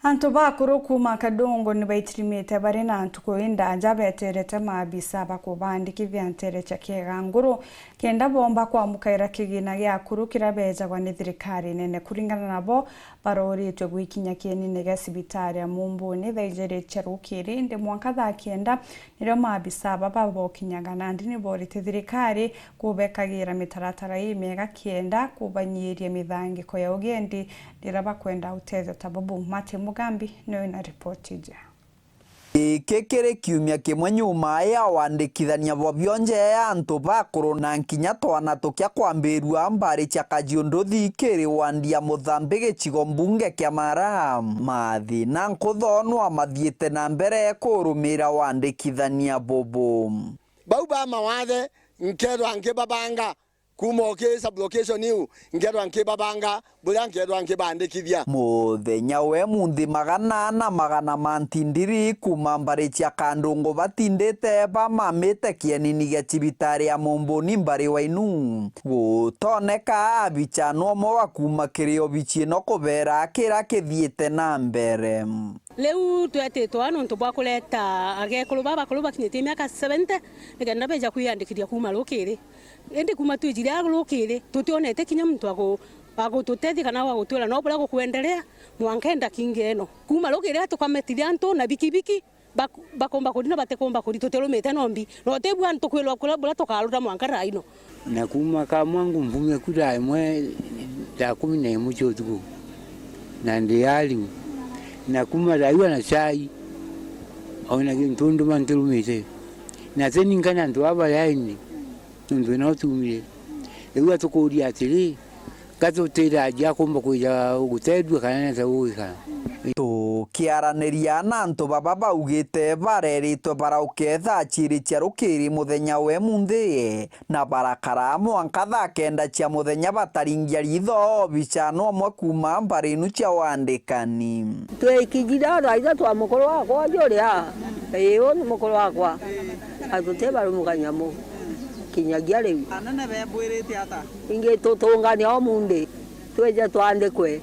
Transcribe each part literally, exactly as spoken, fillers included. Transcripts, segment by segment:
Antu bakuru kuuma Kadongo ni baitirimite bari na ntuku indanja beterete maabisa ba kubandikithia nteere cia Kiega Nguru, kenda boomba kwamukaira kigina gia akuru kiria beejagwa ni thirikari nene. Kuringana nabo, baroritwe gwikinya kienine gia cibitari ya Mumbuni thaa ijiri cia rukiri, indi mwanka thaa kenda nirio maabisa baba bokinyaga, nandi ni borite thirikari kubekagira mitaratara imiega kenda kubanyiiria mithangiko ya ugendi riria bakwenda utethio ta bubu. Martin Mugambi niwe na ripoti iji. Giki kiri kiumia kimwe nyuma ya wandikithania bwa bionje ya antu bakuru na nkinya twana tukia kwambirua mbari cia Kajiunduthi kiri wandi ya Muthambi gicigo mbunge kia Mara. Mathina nkuthonwa mathiite na mbere kurumira wandikithania bubu. Bau ba mawathe nkethwa nkibabanga kuuma o ki sub-location iu, nkethwa nkibabanga buria nkethwa nkibandikithia. Muthenya we munthi magana na magana ma ntindiri kuuma mbari cia Kandungu batindite bamamite kienini gia cibitari ya Mumbuni mbari wa Inu. Gutoneka abicha no umwe wa kuuma kiri obici ino kubeera kira kithiite na mbere. Riu twetitwe aa nontu bwa kureta agekuru baba bakuru bakinyitie miaka seventy, nikenda beja kwiyandikithia kuuma rukiri. Indi kuuma twijire aa rukiri, tutionete kinya muntu wa gu-, wa gututethia kana wa gutwira no buria gukwenderea, mwanka enda kinga ino. Kuuma rukiri aa tukametithia antu na bikibiki, bak-, bakomba kuri na batikomba kuri, tutirumite nombi. Na utibua antu kwirwa kuria buria tukarura mwanka thaa ino. Na kuuma Kamwangu mbume ku thaa imwe, thaa kumi na imwe cia utuku, na ndi ariu. Na kuuma thaa iu ana cai, ona gintu nduma ntirumite. Na teni nkana antu aba yaini, nontu ino tuumire. Riu atukuria atiri, gatutira aja akumba kwija gutethua kana neta gugikara? Tukiaraniria na antu baba baugite bareritwe barauke thaa ciiri cia rukiri muthenya we munthi, na barakara mwanka thaa kenda cia muthenya bataringia ritho obica no umwe kuuma mbari inu cia wandikani. Twikijire thaa itha twa mukuru wakwa juria. Ii, uu ni mukuru wakwa. Atutibarumuka nyamu. Kinyagia riu. Anene bebwirite ata? Ingi tutungane o munthi. Twije twandikwe. Ii,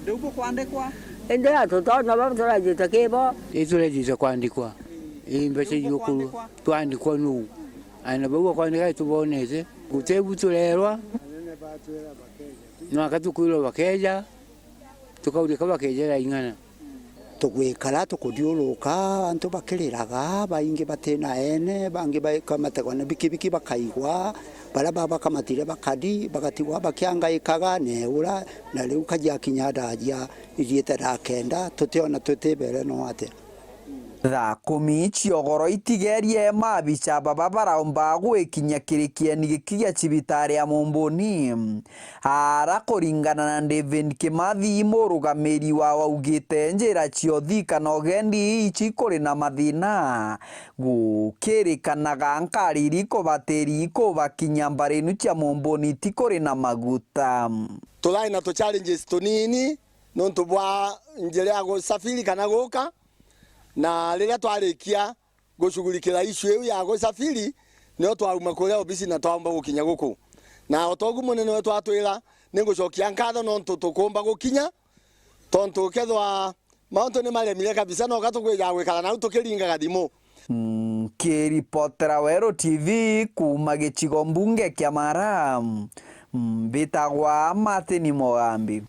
riu bukwandikwa? Indi atutona bau turajite kibo. Ii, turejite kwandikwa. Ii, mbeca ijukurua. Twandikwa nuu. Ana bau akwandika itubonete. Gutebu turerwa. Nwaka tukwirwa bakeja. Tukaurika bakejera ing'ana. Tugwikara tukuthiuruka, antu bakiriraga, baingi batina ene, bangi bakamategwa na bikibiki bakaigwa, baria babakamatire bakari, bagatigwa bakiangaikaga neura, na riu kaji akinya thaa cia ithiite thaa kenda, tutiona tutibere no atia. Thaa kumi ciogoro itigerie, mabica baba baraomba gwikinya kiri kieni giki gia cibitari ya Mumbuni. Ara kuringana na David Kimathi, murugamiri wa waugite njira cia uthii kana ugendi ici kuri na mathina, gukirikanaga nkari iri kubatiri kubakinya mbari inu cia Mumbuni ti kuri na maguta. Turai na tu challenges tunini nontu bwa njira ya gusafiri kana guka, na riria twarikia gushughulikira issue iu ya gusafiri, nio twauma kuria obisi na twaumba gukinya guku. Na o togu munene wetu atwira, ningucokia nkatho nontu tukumba gukinya, tontu kethwa mauntu ni maremire kabisa, no gatukwija gwikara nau tukiringaga thimu. Nkiripotera Weru T V kuuma gicigo mbunge kia Mara, mbitagwa Martin Mugambi.